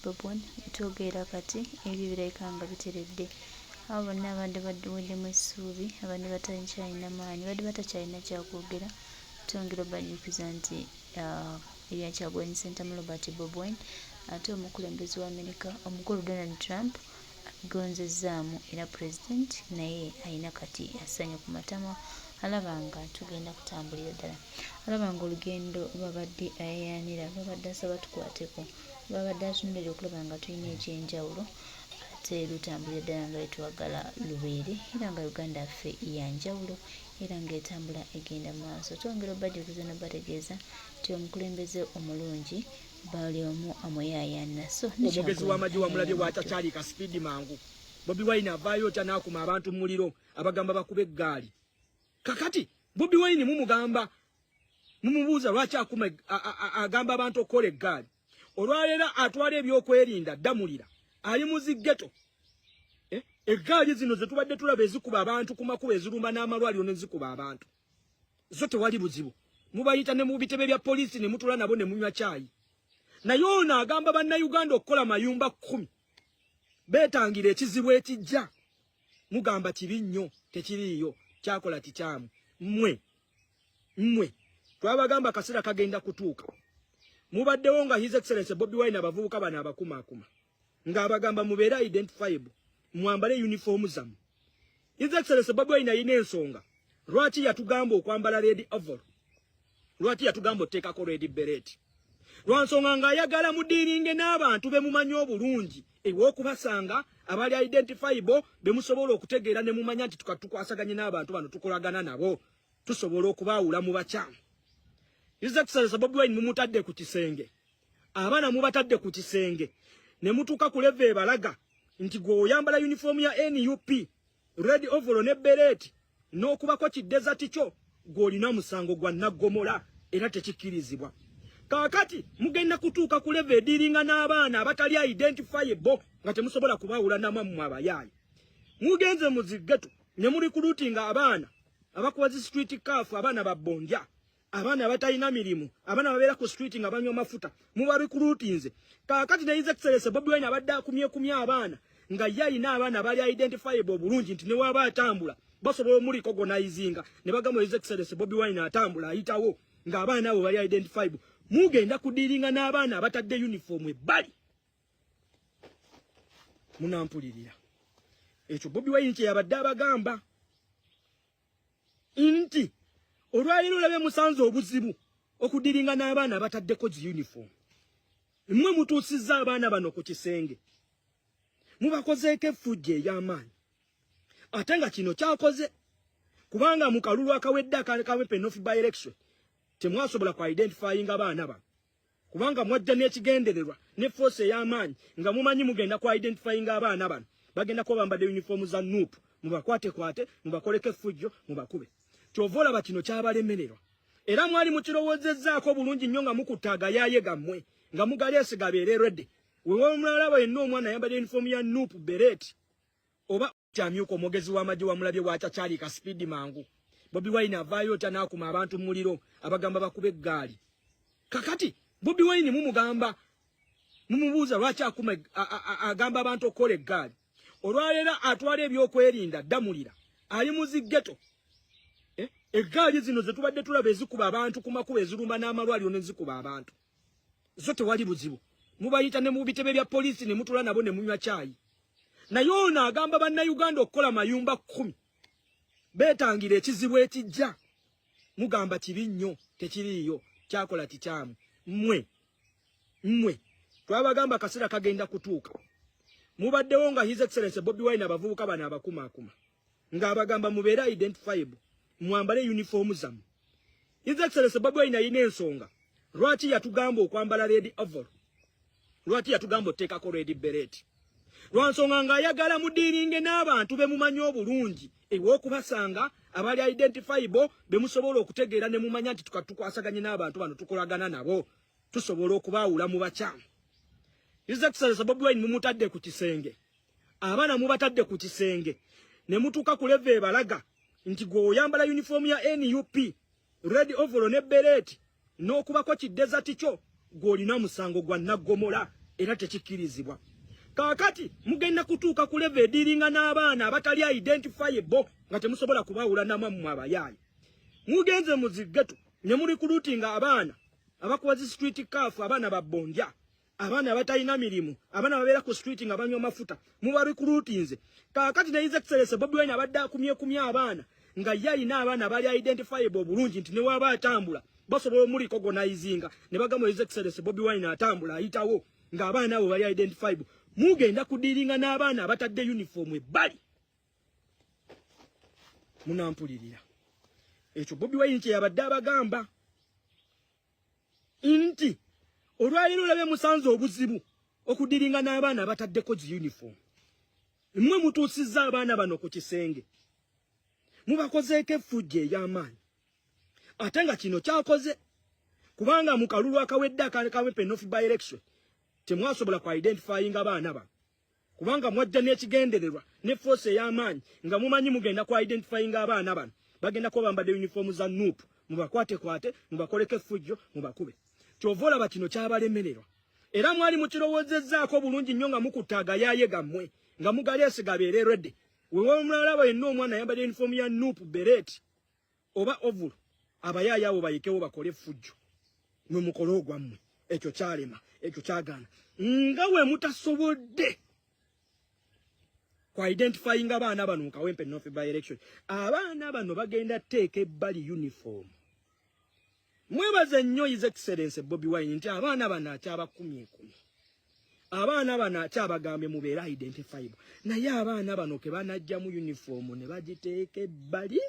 Bobi Wine wetwogerera kati ebyo birabika nga biteredde. Abo bonna abadde baweddemu essuubi, abadde batakyalina maanyi, badde batakyalina kyakwogera, twongera obajjukiza nti ebya Kyagulanyi Ssentamu Robert Bobi Wine ate omukulembeze wa Amerika omukulu Donald Trump abigonzezzaamu era pulezidenti naye alina kati essanyu ku matama alaba nga tugenda kutambulira ddala alaba nga olugendo lwabadde ayayaanira lwabadde asaba tukwateko lwabadde atunulira okulaba nga tulina ekyenjawulo ate lutambulira ddala nga bwetwagala lubeere era nga Uganda yaffe yanjawulo era ng'etambula egenda mu maaso. Twongera obajjukiza n'obategeeza nti omukulembeze omulungi buli omu amuyaayaanira so ne Omwogezi Kyagulanyi w'amagye wamulabye ayaayaana bw'atakyali ka sipiidi mangu. Bobi Wine avaayo otya n'akuma abantu mu muliro abagamba bakube eggaali? Kakati Bobi Wine mumugamba, mumubuuza lwaki akuma agamba abantu okukola eggaali. Olwaleero atwala ebyokwerinda ddamulira ali mu zi ghetto. Eggaali zino ze tubadde tulaba ezikuba abantu ku makubo, ezirumba n'amalwaliro ne zikuba abantu, zo tewali buzibu, mubayita ne mu bitebe bya poliisi ne mutula nabo ne munywa caayi. Naye ono agamba bannayuganda okukola mayumba 10 beetangira ekizibu ekijja. Mugamba kibi nnyo, tekiriiyo, kyakola kikyamu. Mmwe twabagamba akaseera kagenda kutuuka. Mubaddewo nga His Excellency Bobi Wine abavubuka bano abakumaakuma ng'abagamba mubeere identifiable, mwambale uniform zammwe. His Excellency Bobi Wine alina ensonga lwaki yatugamba okwambala red overall, lwaki yatugamba oteekako red beret, lwa nsonga ng'ayagala mudiiringe n'abantu be mumanyi obulungi ew'okubasanga abali identifiable, be musobola okutegeera ne mumanya nti tukwasaganye n'abantu bano, tukolagana nabo, tusobola okubaawula mu bakyamu. His Excellency Bobi Wine mumutadde ku kisenge, abaana mubatadde ku kisenge ne mutuuka ku level ebalaga nti gwe oyambala uniform ya NUP, red overall ne beret, n'okubako ki desert kyo, gw'olina musango gwa naggomola era tekikkirizibwa. Kaakati mugenda kutuuka ku level ediringa n'abaana abatali identifiable nga temusobola kubaawula namammwe abayaaye. Mugenze mu zi ghetto ne muli recruitinga abaana abakuba zi street curfew, abaana babbondya, abaana abatalina mirimu, abaana babeera ku street nga banywa mafuta, muba recruitinze. Kaakati ne His Excellency Bobi Wine abadde akumyekumye abaana nga ye alina abaana bali identifiable obulungi nti ne waba atambula basobola omurecognizinga ne bagamba His Excellency Bobi Wine atambula ayitawo, ng'abaana abo bali identifiable. Mugenda kudiringa n'abaana abatadde uniform ebbali. Munampulirira ekyo Bobi Wine kye yabadde abagamba nti olwaleero olabe musanze obuzibu okudiringa n'abaana abataddeko zi uniform. Mmwe mutuusizza abaana bano ku kisenge, mubakozeeko effujjo ey'amaanyi, ate nga kino kyakoze kubanga mu kalulu akawedde akawempe North by election temwasobola ku identifyinga abaana bano, kubanga mwajja n'ekigendererwa ne force ey'amaanyi nga mumanyi mugenda ku identifyinga abaana bano, bagenda kuba bambadde uniform za NUP, mubakwatekwate, mubakoleko effujjo, mubakube. Kyova olaba kino kyabalemererwa, era mwali mukirowoozezzaako bulungi nnyo nga mukutta agayaaye gammwe nga mugaleese gabeere ready. Wewe yenna omwana ayambadde uniform ya NUP, beret oba kyamyuka omwogezi w'amagye wamulabye bw'atakyali ka sipiidi mangu. Bobi Wine avaayo otya n'akuma abantu mu muliro abagamba bakube eggaali? Kakati Bobi Wine mumugamba, mumubuuza lwaki akuma agamba abantu okukola eggaali. Olwaleero atwala ebyokwerinda ddamulira ali mu zi ghetto. Eggaali zino ze tubadde tulaba ezikuba abantu ku makubo, ezirumba n'amalwaliro ne zikuba abantu, zo tewali buzibu, mubayita ne mu bitebe bya poliisi ne mutula nabo ne munywa caayi. Naye ono agamba bannayuganda okukola mayumba 10 beetangira ekizibu ekijja. Mugamba kibi nnyo, tekiriiyo, kyakola kikyamu. Mmwe twabagamba akaseera kagenda kutuuka. Mubaddewo nga His Excellency Bobi Wine abavubuka bano abakumaakuma ng'abagamba mubeere identifiable, mwambale uniform zammwe. His Excellency Bobi Wine alina ensonga lwaki yatugamba okwambala red overall, lwaki yatugamba oteekako red beret, lwa nsonga ng'ayagala mudiiringe n'abantu be mumanyi obulungi ew'okubasanga abali identifiable, be musobola okutegeera ne mumanya nti tukwasaganye n'abantu bano, tukolagana nabo, tusobola okubaawula mu bakyamu. His Excellency Bobi Wine mumutadde ku kisenge, abaana mubatadde ku kisenge ne mutuuka ku level ebalaga nti gwe oyambala uniform ya NUP, red overall ne beret, n'okubako ki desert kyo, gw'olina musango gwa naggomola. Era tekikkirizibwa. Kaakati mugenda kutuuka ku level ediringa n'abaana abatali identifiable nga temusobola kubawula namammwe abayaaye. Mugenze mu ziggeto ne mulikulutinga abaana abakuba zi street calf, abaana babbondya, abaana abatalina mirimu, abaana babeera ku street nga banywa mafuta, mubarikulutinze. Kaakati ne His Excellency Bobi Wine abadde akumyekumye abaana nga ye alina abaana bali identifiable obulungi nti ne waba atambula basobola omurecognizinga ne bagamba His Excellency Bobi Wine atambula ayitawo, ng'abaana abo bali identifiable. Mugenda kudiringa n'abaana abatadde uniform ebbali. Munampulirira, ekyo Bobi Wine kye yabadde abagamba nti olwaleero olabe musanze obuzibu okudiringa n'abaana abataddeko zi uniform. Mmwe mutuusizza abaana bano ku kisenge, mubakozeeko effujjo ey'amaanyi, ate nga kino kyakoze kubanga mu kalulu akawedde akawempe North by election temwasobola ku identifyinga abaana bano, kubanga mwajja n'ekigendererwa ne force ey'amaanyi nga mumanyi mugenda ku identifyinga abaana bano, bagenda kuba bambadde uniform za NUP, mubakwatekwate, mubakoleko effujjo, mubakube. Kyova olaba kino kyabalemererwa, era mwali mukirowoozezzaako bulungi nnyo nga mukutta agayaaye gammwe nga mugaleese gabeere ready. Wewamulalaba yenna omwana ayambadde uniform ya NUP, beret oba overall, abayaaye abo bayikewo bakole effujjo, mwe mukole ogwammwe. Ekyo kyalema, ekyo kyagaana, nga we mutasobodde ku identifying abaana bano mu Kawempe North by election. Abaana bano bagenda teeka ebbali uniform. Mwebaze nnyo His Excellence Bobi Wine nti abaana bano akyabakumyekumi, abaana bano akyabagambye mubeere identifiable, naye abaana bano ke banajjamu uniform ne bagiteeka ebbali.